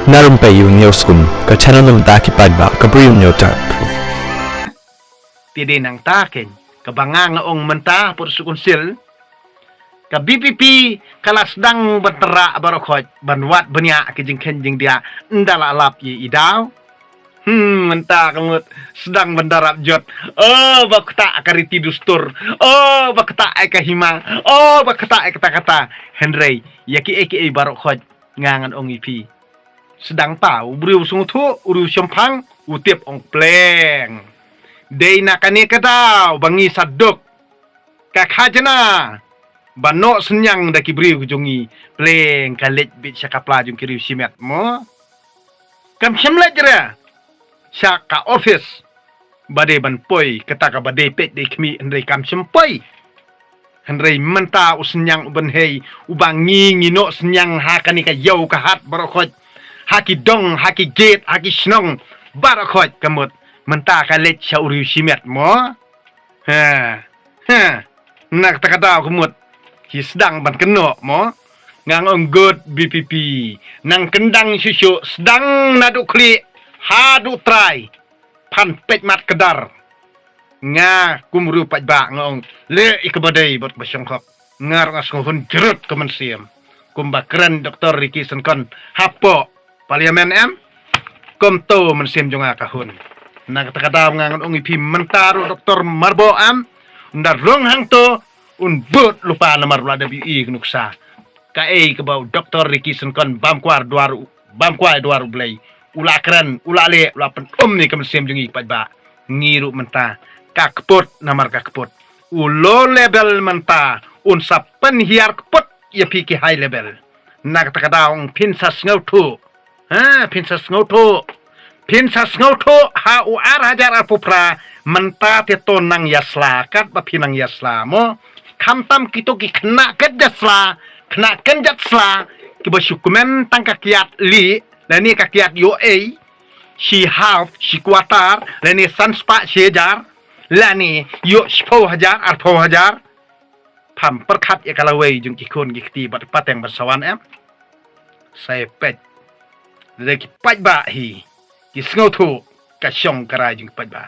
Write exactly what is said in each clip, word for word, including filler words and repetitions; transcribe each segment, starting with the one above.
Na Rympei U News Kum, ka channel na mynta ki paidbah ka briew u Newtap. Te dei nangta kein kaba nga nga ong mynta por su kunsil. Ka B P P ka la sdang ban tyrrah baroh khoit ban wad bniah ki jingkheiñ jingdiah ynda la lap ïa i daw. Hmm, mynta ka mut sdang ban darap jot. Oh, ba ktah ka riti dustur. Oh, ba ktah ai ka hima. Oh, ba ktah ai kata kata. Hynrei ïa ki ei ki ei baroh khoit nga ngan ong ïa phi. Sdang ta u briew sngewthuh, u briew shemphang, u tip ong pleng. Dei na kane ka daw ba ngi sa duk ka khajna ba noh synñiang da ki briew ki jong ngi, pleng ka leit bit sha ka pla jong ki riew shimet mo. Kam shym leit re sha ka office ba dei ban poi, kata ka ba dei peit dei khmih, hynrei kam shym poi. Hynrei mynta u synñiang u bynhei uba ngi ngi noh synñiang ha kane ka ïew ka hat baroh khoit, ha ki dong, ha ki gate, ha ki shnong baroh khoit ka mut mynta ka leit sha u riew shimet mo. Ha, ha. Na kata ka daw ka mut ki sdang ban kynnoh mo. Nga ong good B P P, nang kyndang shuh shuh, sdang naduh khlieh haduh trai, phan peit mat kdar. Nga kum u riew paidbah nga ong leh ïa kaba dei bad kaba shongkhop. Nga ruh nga sngewhun jrut ka mynsiem kumba kren Doktor Ricky Syngkon hapoh Parliament em. Kumto mynsiem jong nga ka hun. Na kata ka daw nga ngan ong ïa phi mynta ruh Doktor Marbok em, ynda rung hangto un bud lypa namar u la dep ïohi ka nuksa. Kaei kaba u Doktor Ricky Syngkon bam kwai duar u, bam kwai duar U Blei, u la kren, u la leh, u la pynum ïa ka mynsiem jong ngi paidbah. Ngi ruh mynta ka kput namar ka kput. U low level mynta un sa pynhiar kput ïa phi ki high level. Na kata ka daw ong phin sa sngewthuh. Ha, phin sa sngewthuh. Phin sa sngewthuh ha u ar hajar arphew phra, mynta te to nang ïasla, katba phi nang ïasla mo. Khamtam kito ki khynnah kynjat sla, khynnah kynjat sla kiba shu kmen tang ka kiad lieh lane ka kiad ïoh ei, shi half, shi quarter, lane san spah shi hajar, lane ïoh shiphew hajar, arphew hajar. Pham pyrkhat ïa ka lawei jong ki khun ki kti bad pateng bad sawan em. Sa ïa peit. Lada ki paidbah hi ki sngewthuh, ka shong ka rai jong ki paidbah.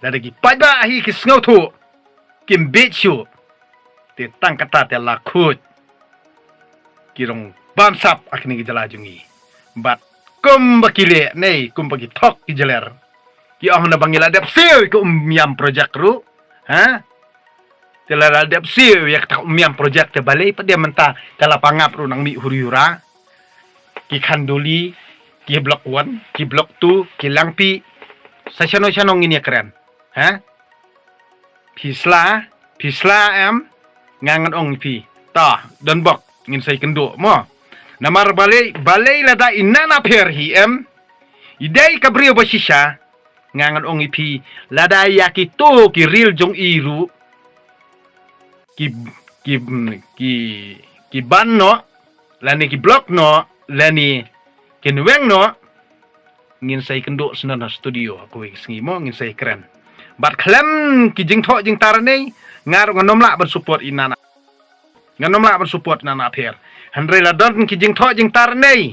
Lada ki paidbah hi ki sngewthuh, kim bieit shuh. Te tang kata te la khuid ki rong bamsap ha kane ka jylla jong ngi. Bad kumba ki leh ne kumba ki thok ki jler, ki ong na ba ngi la dep siew ïa ka Umiam project ruh. Ha? Te la dep siew ïa kata Umiam project te balei pat de mynta te la pangap ruh nang mih huri hura. Ki Khanduli, ki Block One, ki Block Two, ki Langpih. Sa shano shano ngin ïa kren. Ha? Phi sla, phi sla em, nga ngan ong ïa phi. Ta, don bok, ngin sa ïakynduh mo. Namar balei, balei lada i Nana Pher hi em, i dei ka briew ba shisha, nga ngan ong ïa phi, lada ïa kito ki ril jong i ruh ki, ki, ki, ki ban noh, lane ki block noh, lane kin weng noh, ngin sa ïakynduh syndon ha studio ha kawei ka sngi mo, ngin sa ïakren. Bad khlem ki jingthoh jingtar nei, nga ruh ngan ym lah ban support i Nana. Ngan ym lah ban support i Nana Pher. Hynrei la don ki jingthoh jingtar nei,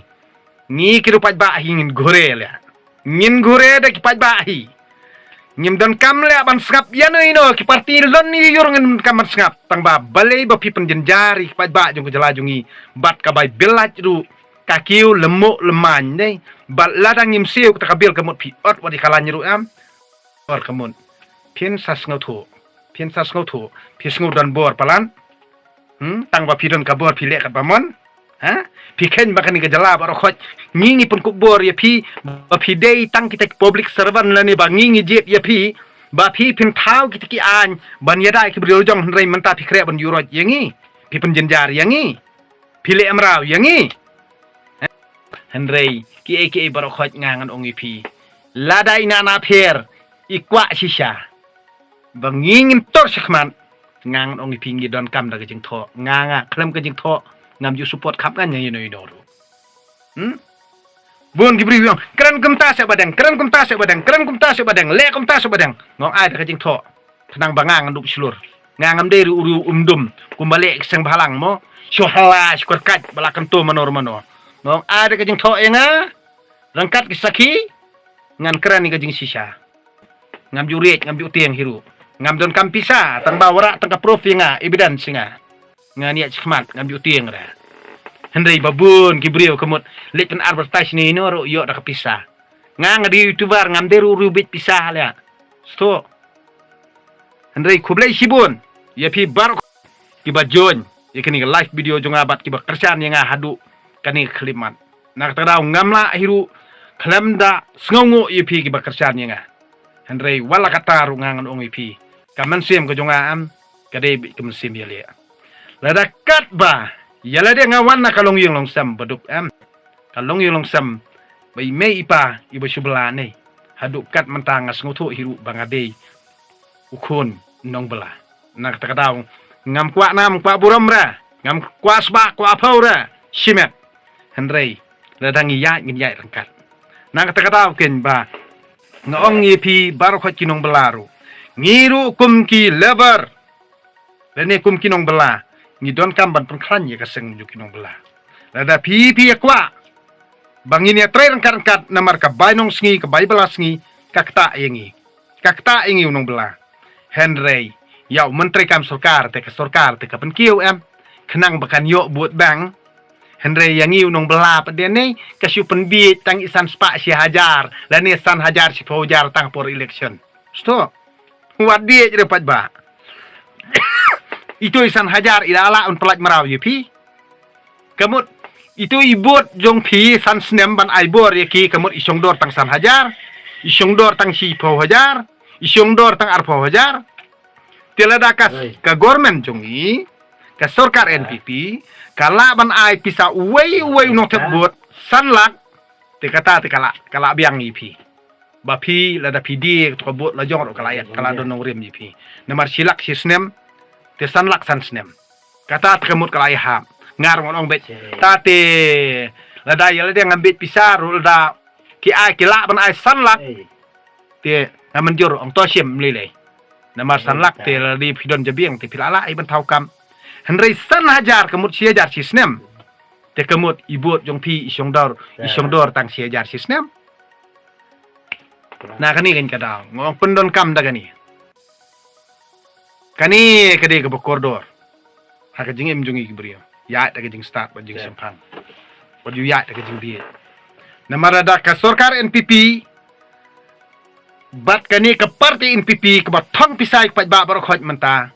ngi ki ruh paidbah hi ngin ghure leh. Ngin ghure da ki paidbah hi. Ngim donkam leh ban sngap ïano ïano ki parti lon ïa ïur, ngim donkam ban sngap. Tang ba balei ba phi pynjynjar ïa ki paidbah jong ka jylla jong ngi. Bad ka bai bilat ruh ka kiew lymmuh lymman dei. Bad lada ngim siew kata ka bill ka mut phi ot wat ïa ka lain ruh em. Bor ka mut. Phin sa sngewthuh. Phin sa sngewthuh. Phi sngew don bor palat. Hmm, tang ba phi don ka bor phi leh katba mon. Ha? Phi kheiñ ba kane ka jylla baroh khoit ngi ngi pynkup bor ïa phi, ba phi dei tang kita ki public servant lane ba ngi ngi jied ïa phi, ba phi phin thaw kita ki aiñ ban ïada ïa ki briew jong, hynrei mynta phi khreh ban ïuroit ïa ngi. Phi pynjynjar ïa ngi. Phi leh mraw ïa ngi. Hynrei kiei kiei baroh khoit nga ngan ong ïa phi, lada i Nana Pher i kwah shisha ba ngi ngin tur shakhmat, nga ngan ong ïa phi ngi donkam da ka jingthoh. Nga, nga khlem ka jingthoh ngam ju support khap ngan ïa ïano ïano ruh. Hmm? Bun ki briew ïong kren kumta seh ba deng, kren kumta seh ba deng, kren kumta seh ba deng, leh kumta seh ba deng. Nga ong ai da ka jingthoh. Khnang ba nga ngan dup shlur. Nga ngam dei ruh u riew umdum kumba leh ki seng bhalang mo. Shu hala shu kyrkhat ba la kyntu mano mano. Nga ong ai da ka jingthoh ïa nga. Ryngkat ki sakhi, ngan kren ïa ka jingshisha. Ngam ju riej, ngam ju tieng hi ruh. Ngam donkam pisa, tang ba wanrah tang ka proof ïa nga, evidence ïa nga. Ngan ïaid shakhmat, ngam ju tieng ruh. Hynrei ba bun ki briew ka mut leit pyn-advertise ïano ïano ruh ïoh da ka pisa. Nga nga dei YouTuber, ngam dei ruh u riewbit pisa leh. Sdang. Hynrei khublei shibun ïa phi baroh kiba join ïa kane ka live video jong nga bad kiba kyrshan ïa nga haduh kane ka khyllipmat. Na kata ka daw ngam lah hi ruh khlem da sngewnguh ïa phi kiba kyrshan ïa nga. Hynrei wat la katta ruh nga ngan ong ïa phi, ka mynsiem ka jong nga em ka dei beit ka mynsiem ïaleh. Lada katba ïa lade nga wan na ka longïing longsem baduk em, ka longïing longsem ba i mei i pa iba shu bylla ne, haduh kat mynta nga sngewthuh hi ruh ba nga dei u khun nongbylla. Na kata ka daw ngam kwah nam kwah burom ruh, ngam kwah sbak kwah phew ruh, shimet. Hynrei lada ngi ïaid ngin ïaid ryngkat. Na kata ka daw keiñ ba nga ong ïa phi baroh khoit ki nongbylla ruh, ngi ruh kum ki labour lane kum ki nongbylla, ngi donkam ban pynkhlaiñ ïa ka seng jong ki nongbylla. Lada phi phi ïa kwah ba ngin ïa trei ryngkat ryngkat, namar ka bai nongsngi ka bai bylla sngi ka ktah ïa ngi, ka ktah ïa ngi u nongbylla. Hynrei ïa u myntri kam sorkar te ka sorkar te ka pynkiew em, khnang ba kan ïoh vote bank. Hynrei ïa ngi u nongbylla pat de ne ka shu pynbiej tang i san spah shi hajar lane san hajar shiphew hajar tang por election. Sdang. Wat biej re pat ba ito i san hajar i la lah un pyllait mraw ïa phi. Ka mut ito i vote jong phi san snem ban ai bor ïa ki, ka mut i shong dor tang san hajar, i shong dor tang shiphew hajar, i shong dor tang arphew hajar. Te lada ka, ka government jong i, ka sorkar N P P ka lah ban ai pisa uwei uwei u nongthep vote san lak, te kata te ka lah, ka lah biang ïa phi. Ba phi lada phi die ka vote la jong ruh ka lah ïa, ka lah don nongrim ïa phi. Namar shi lak shi snem, te san lak san snem. Kata te ka mut ka lah ïa hap. Ngar ngon ong beit. Ta te lada ïa lada ngam beit pisa ruh lada ki ai ki lah ban ai san lak. Te ngam mynjur ong to shim lei. Namar san lak te lada phi don jabieng te phi lah lah ai ban thaw kam. Hynrei san hajar ka mut shi hajar shi snem. Te ka mut i vote jong phi i shong dor, i shong dor tang shi hajar shi snem. Na kane keiñ ka daw nga ong pyndonkam da kane. Kane ka dei kaba kordor ha ka jingim jong ngi ki briew. Ïaid da ka jingstad bad jingshemphang bad ïaid da ka jingbieit. Namar da ka sorkar N P P bad kane ka parti N P P kaba thong pisa ïa ki paidbah baroh khoit mynta.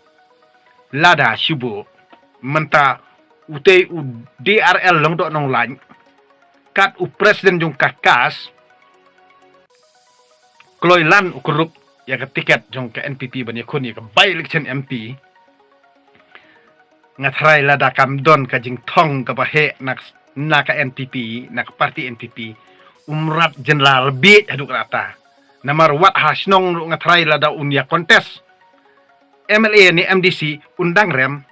Lada shu buh mynta utei u D R L Lyngdoh Nonglait kat u president jong ka KAS kloi lan u kurup ïa ka tiket jong ka N P P ban ïakhun ïa ka by election M P. Nga tharai lada kam don ka jingthong kaba heh na, na ka N P P, na ka parti N P P, u mrad jylla la bieit haduh katta. Namar wat ha shnong ruh nga tharai lada un ïa contest M L A ne M D C un dang rem,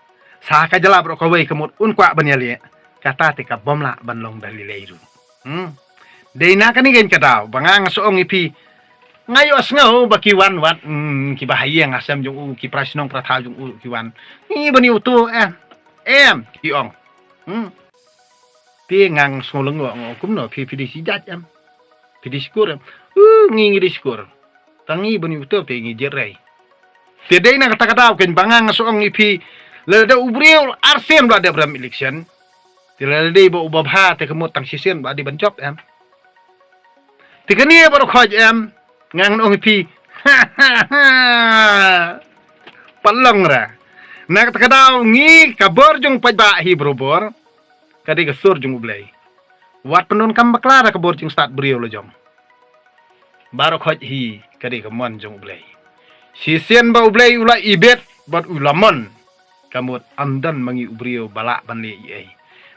sa ka jylla baroh kawei ka mut un kwah ban ïaleh, kata te ka bym lah ban long da lei lei ruh. Hmm. Dei na kane keiñ ka daw ba nga nga sa ong ïa phi, nga ïohsngew ba ki wan wat, hmm, kiba ha ïing ha sem jong u, ki para shnong para thaw jong u ki wan. Ngi ban ïoh to em, em ki ong. Hmm. Te nga nga sngew lyngngoh, nga ong kumno phi, phi dei shi jait em, phi dei shi kur em. Uh, ngi ngi dei shi kur. Tang ngi ban ïoh to te ngi jied rei. Te dei na kata ka daw keiñ ba nga nga sa ong ïa phi, lada u briew arsien ba dep rem election, te lada dei ba u babha te ka mut tang shisien ba dei ban jop em. Te kane baroh khoit em, nga ngan ong ïa phi. Pat long ra. Na kata ka daw ngi ka bor jong paidbah hi barabor ka dei ka sur jong U Blei. Wat pyndonkam bakla da ka bor jingstad briew la jong. Baroh khoit hi ka dei ka mon jong U Blei. Shisien ba U Blei u la ibit bad u la mon, ka mut ym don ma ngi u briew ba lah ban leh ei ei.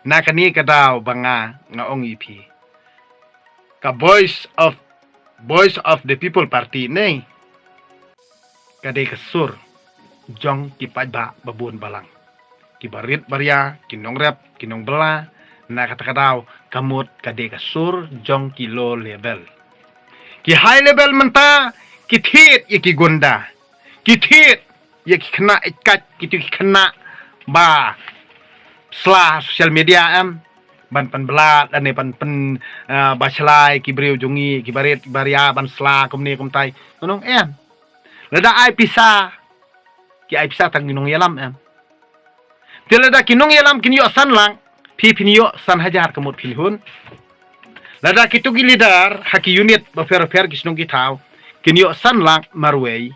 Na kane ka daw ba nga nga ong ïa phi, ka Voice of, Voice of the People Party ne ka dei ka sur jong ki paidbah ba bun balang, ki barit baria, ki nongrep, ki nongbylla. Na kata ka daw ka mut ka dei ka sur jong ki low level. Ki high level mynta ki thied ïa ki gunda, ki thied ïa ki khynnah ïeit kait, kito ki khynnah ba sla social media em, ban pynbla lane ban pyn, ah, ba shlai ki briew jong ngi, ki barit baria ban sla kumne kumtai. Ngan ong em. Lada ai pisa, ki ai pisa tang ki nongïalam em. Te lada ki nongïalam kin ïoh san lak, phi phin ïoh san hajar ka mut phin hun. Lada kitu ki leader ha ki unit bapher bapher ki shnong ki thaw, kin ïoh san lak marwei.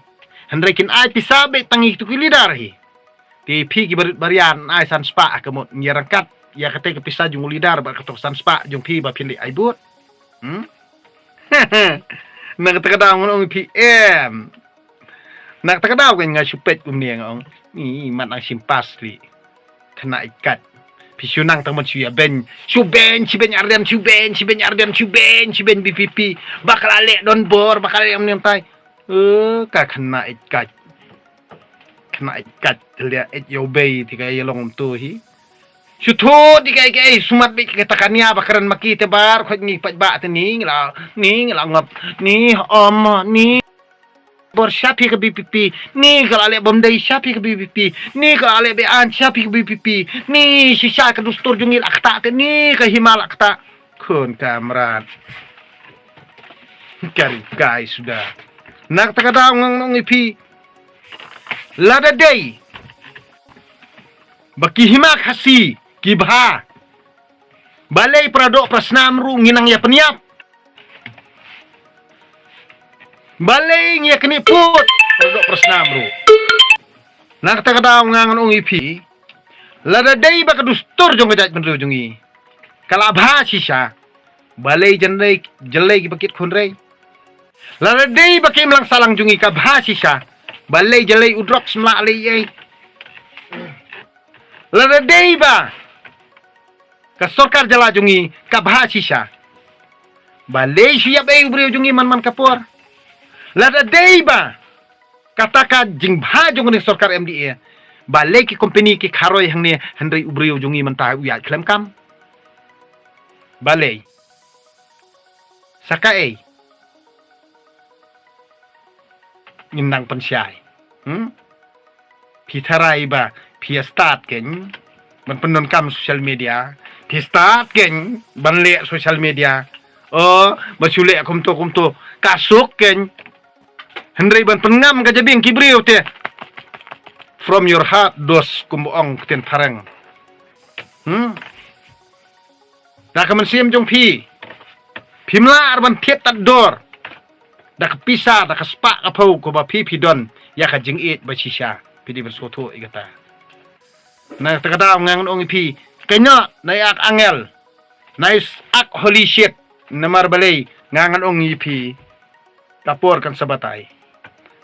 Hynrei kin ai pisa beit tang kitu ki leader hi. Te phi ki barit baria yn ai san spah ka mut, ngi ryngkat ïa kata ka pisa jong u leader bad kato san spah jong phi ba phin leit ai vote. Hmm? Na kata ka daw ngan ong ïa phi em. Na kata ka daw kan nga shu peit kumne nga ong. Ni mat nang shim pas li. Khynnah ïeit kat. Phi shu nang tang ban shu ïa beiñ. Shu beiñ, shu beiñ ardian, shu beiñ, shu beiñ ardian, shu beiñ, shu beiñ B P P. Ba ka la leh don bor, ba ka la leh ym niam tai. Eh, ka khynnah ïeit kat. Khynnah ïeit kat, leh ïeit ïa u bei te ka ïa long kumto hi. Shu thut ïa ka ïeit ka ei, shu mad beit ka ta ka nia ba kren ma ki te baroh khoit ngi paidbah te ni ngi la, ni ngi la ngop, ni ym, ni bor sha phi ka B P P, ni ka la leh bym dei sha phi ka B P P, ni ka la leh be-aiñ sha phi ka B P P, ni shisha ka dustur jong ngi la ktah te ni ka hima la ktah. Khun ka mrad. Ka ri kai suda. Na kata ka daw ngan ong ïa phi. Lada dei ba ki hima Khasi ki bha, balei para doh para snam ruh ngi nang ïa pynïap? Balei ngi ïa knieh pud para doh para snam ruh? Na kata ka daw nga ngan ong ïa phi. Lada dei ba ka dustur jong ka jaitbynriew jong ngi ka la bha shisha, balei jyllei, jyllei kiba kit khun rei? Lada dei ba ka imlang sahlang jong ngi ka bha shisha, balei jyllei u drugs ym lah leh ei? Lada dei ba ka sorkar jylla jong ngi ka bha shisha, balei shu ïap ei u briew jong ngi man man ka por? Lada dei ba kata ka jingbha jong ka sorkar M D A, balei ki company ki kharoi hangne hynrei u briew jong ngi mynta u ïaid khlem kam? Balei? Sa kaei ngin nang pynshai? Hmm? Phi tharai ba phi ïa start kein ban pyndonkam social media. Phi start kein ban leh social media. Oh, ba shu leh kumto kumto. Ka suk kein. Hynrei ban pynngam ka jabieng ki briew te. From your heart, dos, kum ba ong ktien phareng. Hmm? Da ka mynsiem jong phi, phim lah ban thied tad dor da ka pisa, da ka spah ka phew kaba phi phi don ïa ka jingïeit ba shisha. Phi dei ban sngewthuh ïa kata. Na kata ka daw nga ngan ong ïa phi, kynnoh na ïa ka angel, na ïa ka holy shit. Namar balei nga ngan ong ïa phi, ka por kan sa batai.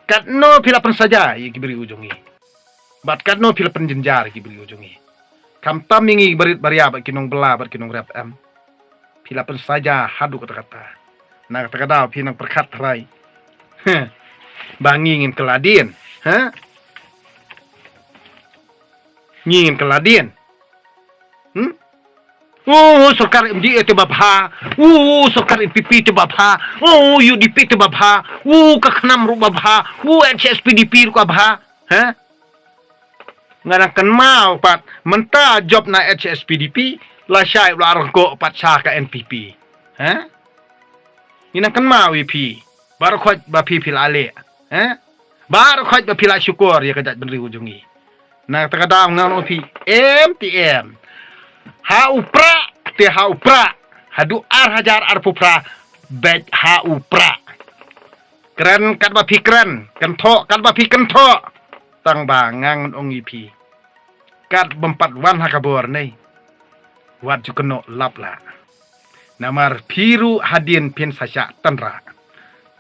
Katno phi la pynsaja ïa ki briew jong ngi, bad katno phi la pynjynjar ïa ki briew jong ngi. Khamtam ïa ngi barit baria bad ki nongbylla bad ki nongrep em. Phi la pynsaja haduh katta katta. Na kata ka daw phi nang pyrkhat tharai, heh, ba ngi ngin kylla dien, heh? Ngi ngin kylla dien. Hmm? Oh, sorkar M D A te ba bha. Oh, sorkar N P P te ba bha. Oh, U D P te ba bha. Oh, ka KHNAM ruh ba bha. Oh, H S P D P ruh ka bha. Heh? Nga dang kynmaw pat mynta jop na H S P D P, lashai u la ryngkoh pat sha ka N P P. Heh? Ngi nang kynmaw ïa phi. Baroh khoit ba phi phi la leh. Heh? Baroh khoit ba phi la shukor ïa ka jaitbynriew jong ngi. Na kata ka daw nga ong ïa phi, em te em. Ha u prah, te ha u prah. Haduh ar hajar arphew phra, beit ha u prah. Kren katba phi kren, kynthoh katba phi kynthoh. Tang ba nga ngan ong ïa phi, kat bym pat wan ha ka bor ne, wat ju kynnoh lap lah. Namar phi ruh hadien phin sa shah tynrah.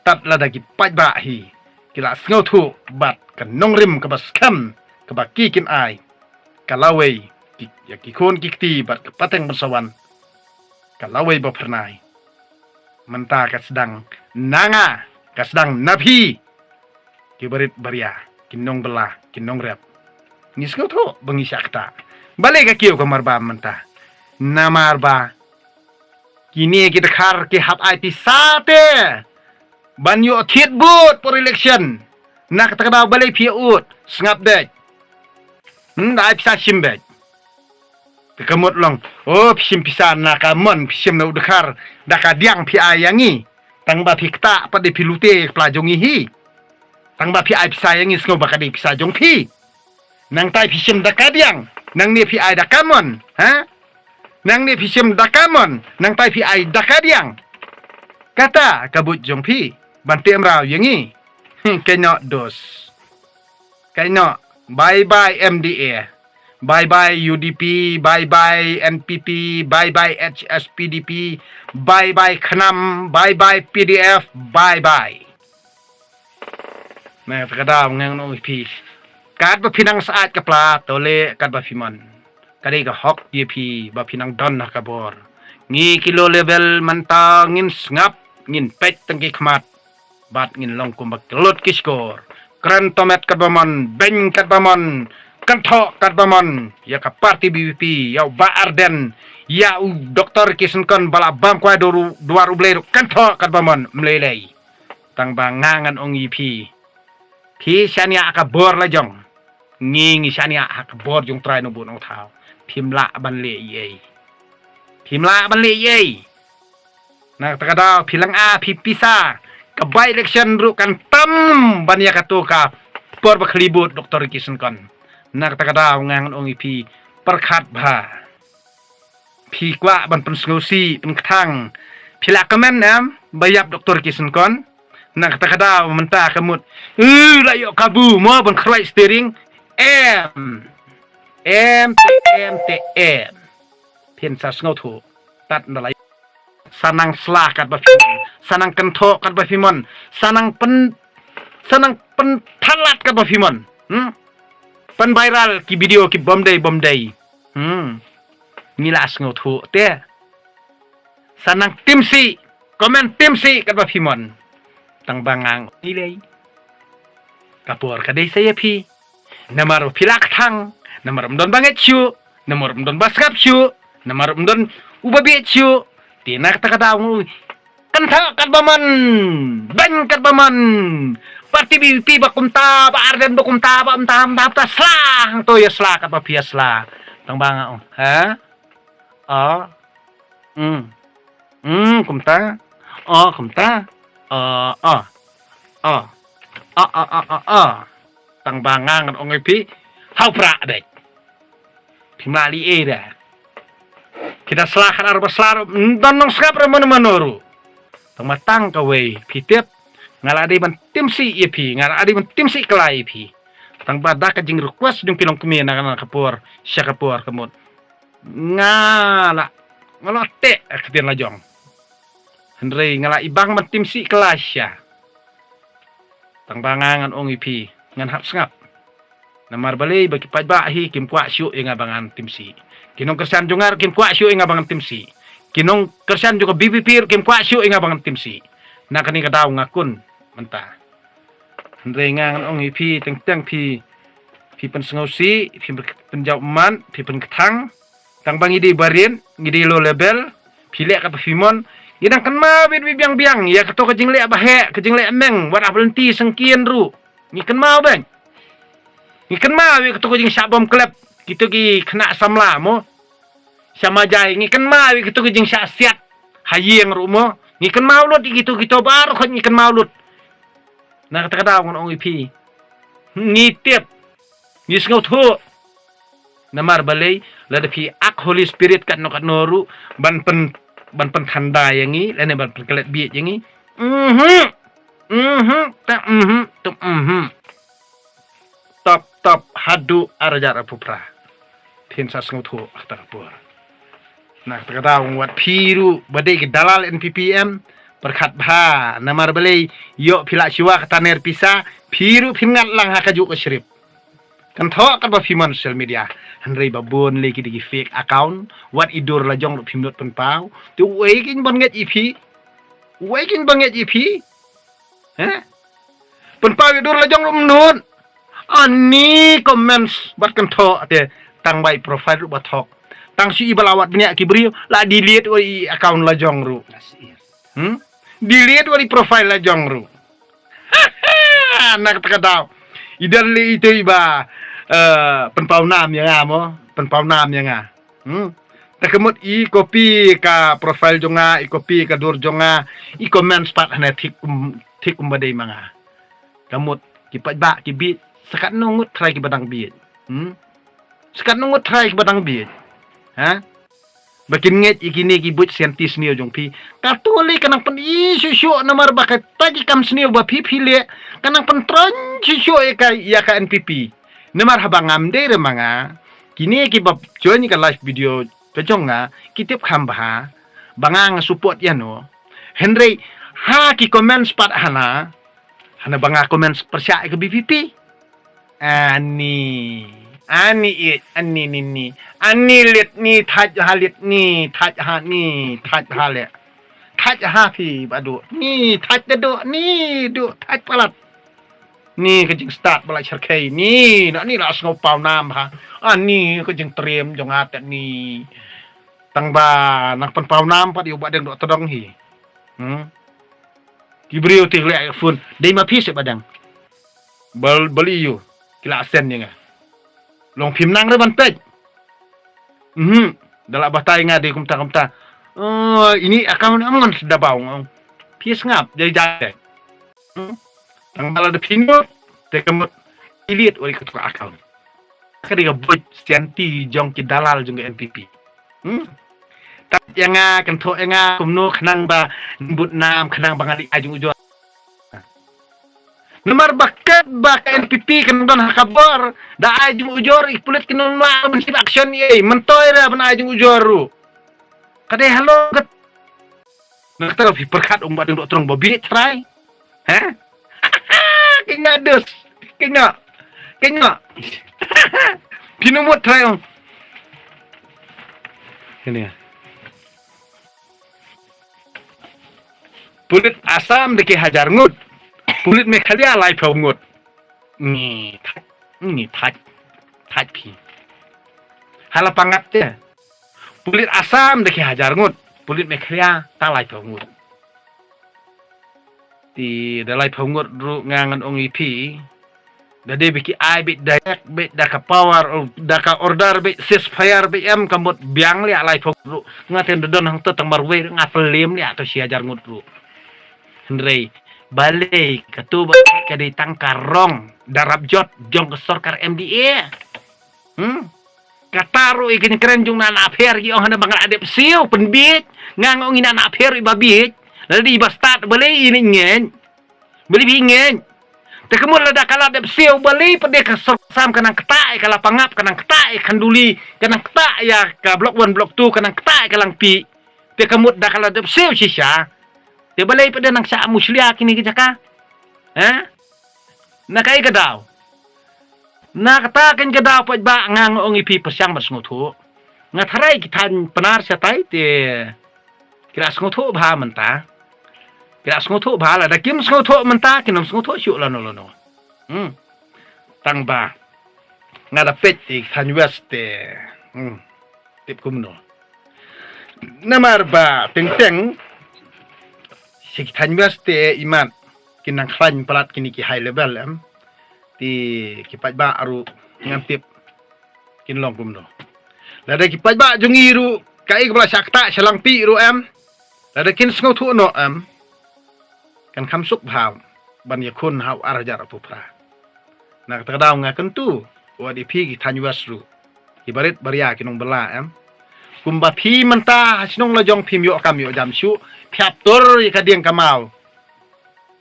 Tad lada ki paidbah hi ki la sngewthuh bad ka nongrim kaba skhem kaba ki kin ai, ka lawei ki, ïa ki khun ki kti bad ka pateng ban sa wan, ka lawei ba phyrnai. Mynta ka sdang na nga, ka sdang na phi, ki barit baria, ki nongbylla, ki nongrep. Ngi sngewthuh ba ngi shah ktah. Balei ka kiew ka marbam mynta? Namar ba kine ki dkhar ki hap ai pisa te ban ïoh thied vote por election. Na kata ka daw balei phi ïa ud? Sngap dei. Hmm, da ai pisa shim beit. Te ka mut long, o, phi shim pisa na ka mon, phi shim na u dkhar, da ka diang phi ai ïa ngi. Tang ba phi ktah pat de phi lute ïa ka pla jong ngi hi. Tang ba phi ai pisa ïa ngi sngew ba ka dei pisa jong phi. Nangtai phi shim da ka diang, nangne phi ai da ka mon, ha? Nangne phi shim da ka mon, nangtai phi ai da ka diang. Kata ka buit jong phi, ban teh mraw ïa ngi. Kynnoh dos. Kynnoh, bye bye M D A. Bye bye U D P, bye bye N P P, bye bye H S P D P, bye bye KHNAM, bye bye P D F, bye bye. Na kata ka daw ngan ong ïa phi. Katba phi nang syaid ka pla, to leh katba phi mon. Ka dei ka hok ïa phi ba phi nang don ha ka bor. Ngi ki low level mynta ngin sngap, ngin peit tang ki khmat. Bad ngin long kumba ki lut ki shkor. Kren tomet katba mon, beiñ katba mon, kynthoh katba mon ïa ka party B B P, ïa u Bah Ardent, ïa u Doktor Kisenkon ba la bam kwai dwar u, dwar U Blei ruh, kynthoh katba mon, ym lei lei. Tang ba nga ngan ong ïa phi. Phi shaniah ha ka bor la jong. Ngi ngi shaniah ha ka bor jong U Trai Nongbuh Nongthaw. Phim lah ban leh ei ei. Phim lah ban leh ei ei. Na kata ka daw phi lynga phi pisa. Ka by election ruh kan tam ban ïa kato ka por ba khlieh vote Doktor Kisenkon. Na kata ka daw nga ngan ong ïa phi pyrkhat bha. Phi kwah ban pynsngewsih, pynkthang. Phi la kmen em, ba ïap Doktor Kisenkon. Na kata ka daw mynta ka mut. Eh, la ïoh kabu mo ban khrwai steering. Em. Em, te, em, te, em. Phin sa sngewthuh. Tat nda la. Sa nang sla katba phi mon. Sa nang kynthoh katba phi mon. Sa nang pyn, sa nang pynthalat katba phi mon. Hmm? Pynviral ki video ki bym dei, bym dei. Hmm. Ngi la sngewthuh te. Sa nang timsih, comment timsih katba phi mon. Tang ba nga ong ei ei. Ka por ka dei sa ïa phi. Namar phi la kthang, namar ym don ba ngeit shuh, namar ym don ba sngap shuh, namar ym don uba bieit shuh. Te na kata ka daw ngu. Kynthoh katba mon, beiñ katba mon. Party B B P ba kumta, Bah Ardent ba kumta, ba kumta, kumta, kumta, sla, hangto ïa sla katba phi ïa sla. Tang ba nga ong, ha? O. Hmm. Hmm, kumta. O, kumta. O, o. O. O, o, o, o, o. Tang ba nga ngan ong ïa phi. Hau pra beit. Phi mali ei da. Kita sla khat ar ba sla ruh, don nongsngap ruh mano mano ruh. Tang ba tang kawei phi tip. Nga la dei ban timsih ïa phi, nga la dei ban timsih kylla ïa phi. Tang ba da ka jing request jong phi long kmie na ka por, sha ka por ka mut. Nga la, nga la teh ka ktien la jong. Hynrei nga la i bang ban timsih kylla sha. Tang ba nga ngan ong ïa phi, ngan hap sngap. Namar balei ba ki paidbah hi kim kwah shuh ïa nga ba ngan timsih. Ki nongkyrshan jong nga ruh kim kwah shuh ïa nga ba ngan timsih. Ki nongkyrshan jong ka B B P ruh kim kwah shuh ïa nga ba ngan timsih. Na kane ka daw nga kun mynta. Hynrei nga ngan ong ïa phi teng teng phi, phi pynsngewsih, phi pynjaw ummat, phi pynkthang. Tang ba ngi dei barit, ngi dei low level, phi leh katba phi mon, ngi dang kynmaw beit beit biang biang ïa kato ka jingleh ba heh, ka jingleh meng, wat hap lynti syngkien ruh. Ngi kynmaw beit. Ngi kynmaw ïa kato ka jingshah bom klep, kito ki khynnah samla mo. Sha Majai, ngi kynmaw ïa kito ka jingshah siat ha ïing ruh mo. Ngi kynmaw lut ïa kito, kito baroh khoit ngi kynmaw lut. Na kata ka daw ngan ong ïa phi. Ngi tip. Ngi sngewthuh. Namar balei, lada phi ak Holy Spirit katno katno ruh, ban pyn, ban pynthanda ïa ngi, lane ban pynklet bieit ïa ngi. Mhm. Mhm. Ta mhm. Ta mhm. Top, top, haduh ar hajar arphew phra. Phin sa sngewthuh kata ka por. Na kata ka daw wat phi ruh ba dei ki dalal N P P M, pyrkhat bha, namar balei, ïoh phi la shuwa kata ner pisa, phi ruh phin ngat lang ha kajuh ka script. Kynthoh katba phi mon social media. Hynrei ba bun lei ki dei ki fake account, wat i dur la jong ruh phim nud pynpaw. Te uei kin ban ngeit ïa phi? Uei kin ban ngeit ïa phi? He? Pynpaw ïa dur la jong ruh ym nud. Ani comments bad kynthoh te tang ba i profile ruh ba thok. Tang shu i ba la wad bniah ki briew la delete wat i account la jong ruh. Hmm? Delete wat i profile la jong ruh. Na kata ka daw. I don lei ito i ba, eh, pynpaw nam ïa nga mo, pynpaw nam ïa nga. Hmm. Te ka mut i copy ka profile jong nga, i copy ka dur jong nga, i comment pat hane thik kum, thik kumba dei ma nga. Ka mut ki paidbah ki bieit, sa katno ngut trai kiba dang bieit. Hmm. Sa katno ngut trai kiba dang bieit. Ha? Ba kin ngeit ïa kine ki buit scientist sniew jong phi. Kato lei ka nang pyni shuh shuh namar ba kata ki kam sniew ba phi phi leh ka nang pyntreikam shuh shuh ïa ka, ïa ka N P P. Namar haba ngam dei re ma nga, kine kiba join ka live video ka jong nga ki tip kham bha ba nga nga support ïano. Hynrei ha ki comments pat hana, hana ba nga comments pyrshah ïa ka V P P. Ani, ani it, ani ni ni. Ani lit ni, thait ha lit ni, thait ha ni, thait ha le. Thait ha phi ba du. Ni thait da du, ni du thait palat. Ni ka jingstad ba la cherkhei ni, na ni la sngew paw nam ha. Ani ka jingtriem jong nga te ni. Tang ba nang pynpaw nam pat ïa u Bahdeng Dohtdong hi. Hmm. Ki briew te leh phone dei ma phi se Bahdeng. Bal bal ïa u ki la send ïa nga. Long phim nang re ban peit. Mhm. Da la batai nga dei kumta kumta. Oh, ini account amon da baw ngong. Phi sngap jai jai. Hmm. Tang ba la da phi mut te ka mut delete uri ka tu ka account. Ka dei ka buit scientist jong ki dalal jong ka N P P. Hmm. Thait ïa nga, kynthoh ïa nga kumno khnang ba nang bud nam, khnang ba ngan leit ai jingujor. Namar ba katba ka N P P kan don ha ka bor, da ai jingujor, i pulit kin ym lah ban shim action ei, myntoi re ban ai jingujor ruh. Ka dei halor ka, na kata ka phi pyrkhat ong Bahdeng Dohtdong ba bieit trai. Ha? Kynga dus. Kynga. Kynga. Phi no mut trai ong. Kane. Pulit Assam da ki hajar ngut. Pulit Meghalaya laiphew ngut. Ngi thait, ngi thait, thait phi. Hala pangap te. Pulit Assam da ki hajar ngut, pulit Meghalaya ta laiphew ngut. Te da laiphew ngut ruh nga ngan ong ïa phi. Da dei ba ki ai beit direct beit da ka power, da ka order beit ceasefire beit em ka mut biang leh laiphew ngut ruh. Nga te da don hangto tang marwei nga pynlem leh to shi hajar ngut ruh. Hynrei balei kato ba ka dei tang ka rong darap jot jong ka sorkar M D A. Hmm? Kata ruh i kren jong na na pher i ong hana ba nga la dep siew pynbiej, nga nga ong ina na pher i ba biej. Lada i ba stad balei i ngeng. Balei i ngeng. Te ka mut lada ka la dep siew balei pat de ka sorkar Assam ka nang kata i ka la pangap ka nang kata i khanduli ka nang kata ïa ka block one block two ka nang kata i ka langpi. Te ka mut da ka la dep siew shisha. Te balei pat de nang sha mushlia kini ki jaka. Ha? Na kai ka daw. Na kata kan ka daw pat ba nga nga ong ïa phi pyrshang ban sngewthuh. Nga tharai ki thaiñ Pnar shatai te ki la sngewthuh bha mynta. Ki la sngewthuh bha lada kim sngewthuh mynta kin ym sngewthuh shuh lano lano. Hmm. Tang ba nga da peit te ki thaiñ West te. Hmm. Tip kumno. Namar ba teng teng shi ki thaiñ West te imat kin nang khlaiñ palat kini ki high level em. Te ki paidbah ruh ngam tip kin long kumno. Lada ki paidbah jong ngi ruh kaei kaba la shah ktah sha langpi ruh em. Lada kin sngewthuh noh em. Kan kham suk bha ban ïakhun ha u ar hajar arphew phra. Na kata ka daw nga kyntu wat ïa phi ki thaiñ West ruh. Ki barit baria ki nongbylla em. Kumba phi mynta ha shnong la jong phim ïoh kam ïoh jam shuh, phi hap tur ïa ka dieng ka maw.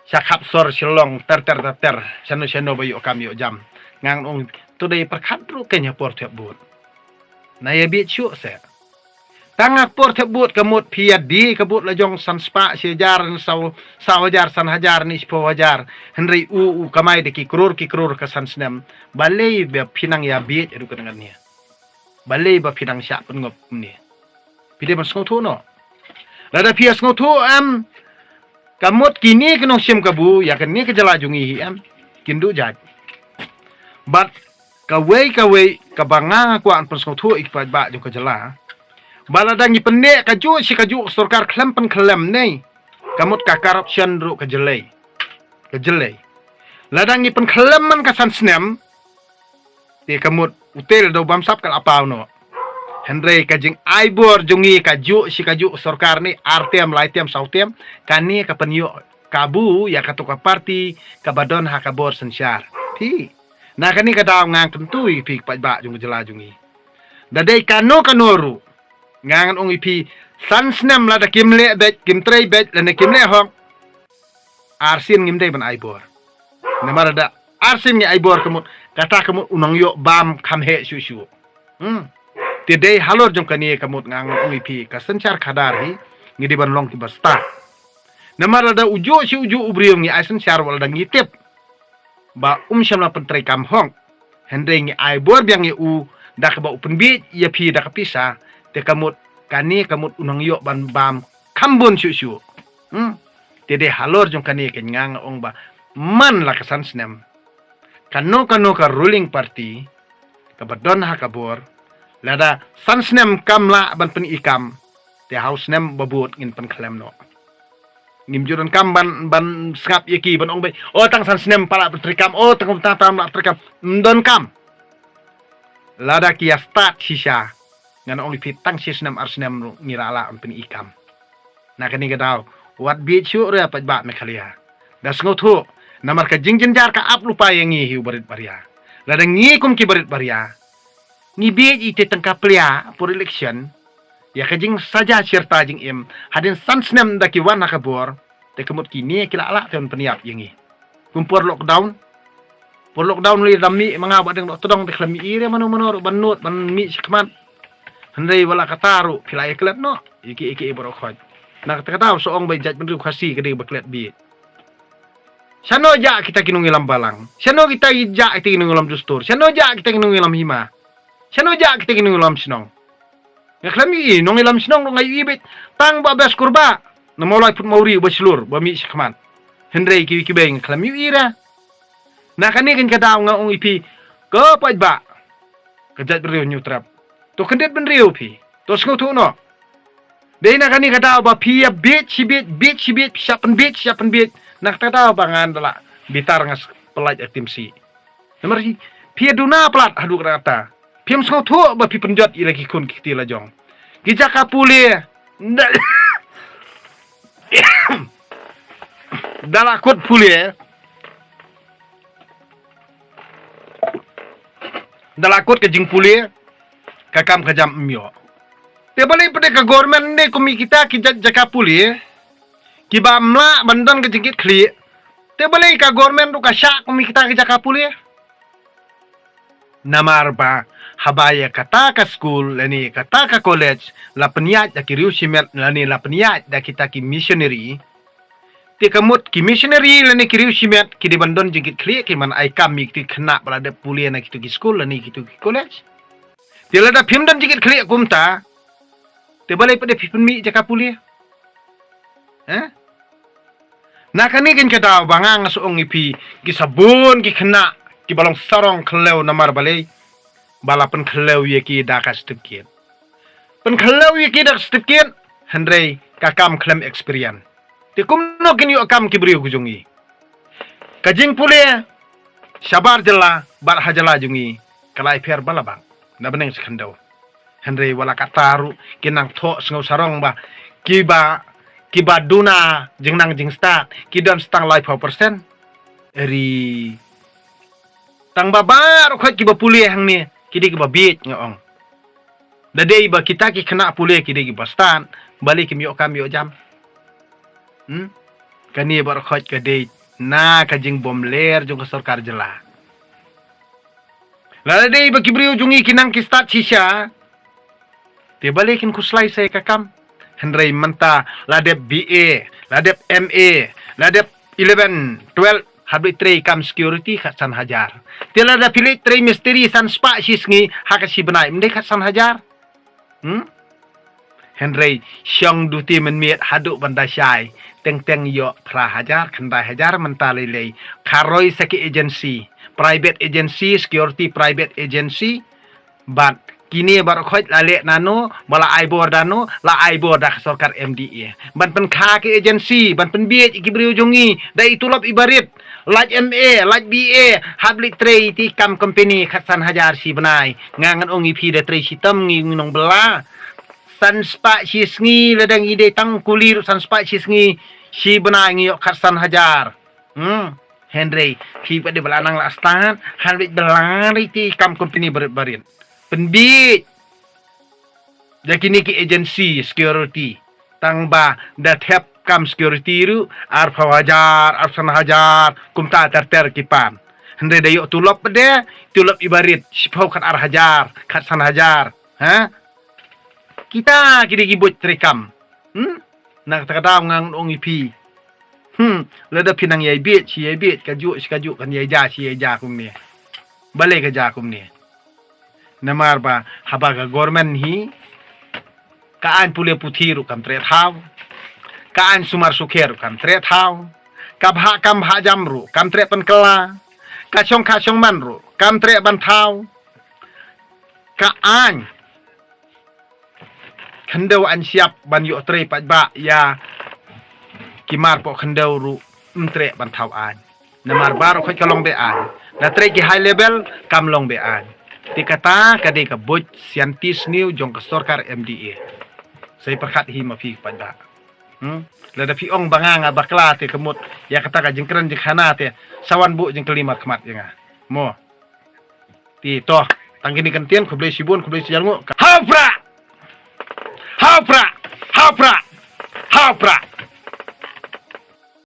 Sha khap sor Shillong ter ter ter ter, shano shano ba ïoh kam ïoh jam. Nga ngan ong to dei pyrkhat ruh kein ha por thep vote. Na ïa bieit shuh se. Tang ha por thep vote ka mut phi ïa die ka vote la jong san spah shi hajar, saw, saw hajar, san hajar, ni shiphew hajar. Hynrei u, u kamai da ki krur ki krur ka san snem. Balei ba phi nang ïa bieit ruh ka ngan nia. Balei ba phi nang shah pynngop kumne. Phi dei ban sngewthuh noh. Lada phi ïa sngewthuh em. Ka mut kine ki nongshim kabu ïa kane ka jylla jong ngi hi em. Kin duh jait. Bad kawei kawei kaba nga nga kwah ban pynsngewthuh ïa ki paidbah jong ka jylla. Ba lada ngi pynneh kajuh shi kajuh sorkar khlem pynkhlem ne. Ka mut ka corruption ruh ka jyllei. Ka jyllei. Lada ngi pynkhlem man ka san snem. Te ka mut u tel da u bamsap ka la paw noh. Hynrei ka jingai bor jong ngi ka juh shi ka juh sorkar ni, ar term, lai term, saw term, kane ka pynïoh kabu ïa kato ka parti kaba don ha ka bor synshar. Phi, na kane ka daw nga kyntu ïa phi paidbah jong ka jylla jong ngi. Da dei kano kano ruh, nga ngan ong ïa phi, san snem lada kim leh beit, kim trei beit, lane kim leh hok, arsien ngim dei ban ai bor. Namar lada arsien ngi ai bor ka mut, kata ka mut u nongïoh bam kham heh shuh shuh. Hmm. Te dei halor jong kane ka mut nga ngan ong ïa phi, ka synshar khadar hi ngi dei ban long kiba stad. Namar lada u juh shi u juh u briew ngi ai synshar, wat lada ngi tip ba um shym la pyntreikam hok, hynrei ngi ai bor biang ïa u da kaba u pynbiej ïa phi da ka pisa, te ka mut kane ka mut u nongïoh ban bam kham bun shuh shuh. Hmm. Te dei halor jong kane ka nga ngan ong ba man la ka san snem, kano kano ka ruling party kaba don ha ka bor, lada san snem kam lah ban pyni kam, te ha u snem ba bud ngin pynkhlem noh. Ngim ju donkam ban, ban sngap ïa ki ban ong beit, o, tang san snem palat pyntreikam, o, tang, tang, tang lah pyntreikam. Ym donkam. Lada ki ïa stad shisha, ngan ong ïa phi, tang shi snem ar snem ruh ngi lah lah ban pyni kam. Na kane ka daw, wat bieit shuh re paidbah Meghalaya. Da sngewthuh, namar ka jingjynjar ka ap lypa ïa ngi hi u barit baria. Lada ngi kum ki barit baria, ngi bieit ïa ki tyngka plia por election, ïa ka jingsaja shirta jingim, hadien san snem da ki wan ha ka bor, te ka mut kine ki lah lah te ban pynïap ïa ngi. Kum por lockdown. Por lockdown lei da mih ma nga Bahdeng Dohtdong, te khlem ïohi re mano mano ruh ban nud ban mih shakhmat. Hynrei wat la katta ruh phi la ïa klet noh ïa ki, ïa ki baroh khoit. Na kata ka daw sa ong ba jaitbynriew Khasi ka dei ba klet bieit. Shano jah kita ki nongïalam balang? Shano kita ki jah kita ki nongïalam dustur? Shano jah kita ki nongïalam hima? Shano jah kita ki nongïalam shnong? Nga khlem ïohi, nongïalam shnong ruh nga ïohi beit tang Bah Best Kurbah na Mawlai Phut Mawri uba shlur ba mih shakhmat. Hynrei kiwei kiwei nga khlem ïohi re. Na kane kane ka daw nga ong ïa phi, ko paidbah, ka jaitbynriew Hynñiewtrep, to kyndit bynriew phi, to sngewthuh noh. Dei na kane ka daw ba phi ïa bieit shi bieit, bieit shi bieit, phi shah pynbieit, shah pynbieit. Na kata ka daw ba ngan da la bitar, nga sa pynlait ha ka timsi. Namar phi, phi ïa duna palat haduh katta katta. Phim sngewthuh ba phi pynjot ïa la ki khun ki kti la jong. Ki jaka pule da, da la kut pule, da la kut ka jingpule, ka kam ka jam ym ïoh. Te balei pat de ka government ne kum ïa kita ki ja-, jaka pule kiba ym lah ban don ka jingkitkhlieh? Te balei ka government ruh ka shah kum ïa kita ki jaka pule? Namar ba haba ïa kata ka skul lane kata ka college la pynïaid da ki riew shimet lane la pynïaid da kita ki missionary, te ka mut ki missionary lane ki riew shimet ki dei ban don jingkitkhlieh, ki ban ai kam ïa kito ki khynnah ba la dep pule na kito ki skul lane kito ki college. Te lada phim don jingkitkhlieh kumta, te balei pat de phi pynmih jaka pule? Eh? Na kane kane ka daw ba nga nga sa ong ïa phi, ki sa bun ki khynnah kiba long sarong khynlew, namar balei? Ba la pynkhlem ïa ki da ka certificate. Pynkhlem ïa ki da ka certificate, hynrei ka kam khlem experience. Te kumno kin ïoh kam ki briew ki jong ngi? Ka jingpule shabar jylla bad ha jylla jong ngi ka la ïapher ba la bang na bneng shi khyndew. Hynrei wat la katta ruh ki nang thoh sngew sarong ba kiba, kiba duna jingnang jingstad ki don sa tang laiphew percent. Ri, tang ba baroh khoit kiba pule hangne ki dei kiba bieit, nga ong. Da dei ba kita ki khynnah pule ki dei kiba stad, balei kim ïoh kam ïoh jam? Hmm? Kane baroh khoit ka dei na ka jingbymler jong ka sorkar jylla. Lada dei ba ki briew jong ngi ki nang ki stad shisha, te balei kin khuslai sa ïa ka kam? Hynrei mynta la dep B A, la dep M A, la dep eleven, twelve, hap leit trei kam security khatsan hajar. Te lada phi leit trei mistri san spah shi sngi ha ka shi bnai, ym dei khatsan hajar? Hmm? Hynrei shong duty mynmiet haduh ban da shai, teng teng ïoh phra hajar, khyndai hajar mynta lei lei. Kharoi sa ki agency, private agency, security private agency, bad kine baroh khoit la leh nano, ba la ai bor da no, la ai bor da ka sorkar M D A. Ban pynkha ki agency, ban pynbiej ïa ki briew jong ngi da i tulop i barit, Lait M A, lait B A, hap leit trei ti kam company khatsan hajar shi bnai. Nga ngan ong ïa phi da trei shitom ngi ngi nong bela. San spah shi sngi lada ngi dei tang kuli ruh san spah shi sngi shi bnai ngi ïoh khatsan hajar. Hmm. Hynrei phi pat dei bela nang la stad, hap leit bela trei ti kam company barit barit. Pynbit. Da kine ki agency security. Tang ba da thep kam security ruh arphew hajar, arphew san hajar, kumta ter ter ki pan. Hynrei da ïoh tulop pat de, tulop i barit, shiphew khat ar hajar, khatsan hajar. Ha? Kita ki dei ki buit trei kam. Hmm? Na kata ka daw nga ngan ong ïa phi. Hmm, lada phi nang ïai bit, shi ïai bit, kajuh, shi kajuh, kan ïai ja, shi ïai ja kumne. Balei ka ja kumne. Namar ba haba ka government hi, ka aiñ pule puthi ruh kam treh thaw. Ka aiñ sumar sukher ruh kam treh thaw. Ka bha kam bha jam ruh kam treh pynkylla. Ka shong kha shong man ruh kam treh ban thaw. Ka aiñ khyndew aiñ siap ban ïoh trei paidbah ïa ki mar poh khyndew ruh ym treh ban thaw aiñ. Namar baroh khoit ka long be aiñ. Da trei ki high level kam long be aiñ. Te kata ka dei ka buit scientist new jong ka sorkar M D A. Sa ïa pyrkhat hi ma phi paidbah. Hmm? Lada phi ong ba nga nga bakla te ka mut ïa kata ka jingkren jingkhana te sa wan buh jingkylli markhmat ïa nga. Mo. Te to, tang kine kyntien, khublei shibun, khublei shihajar nguh. Ha u Prah! Ha u Prah! Ha u Prah!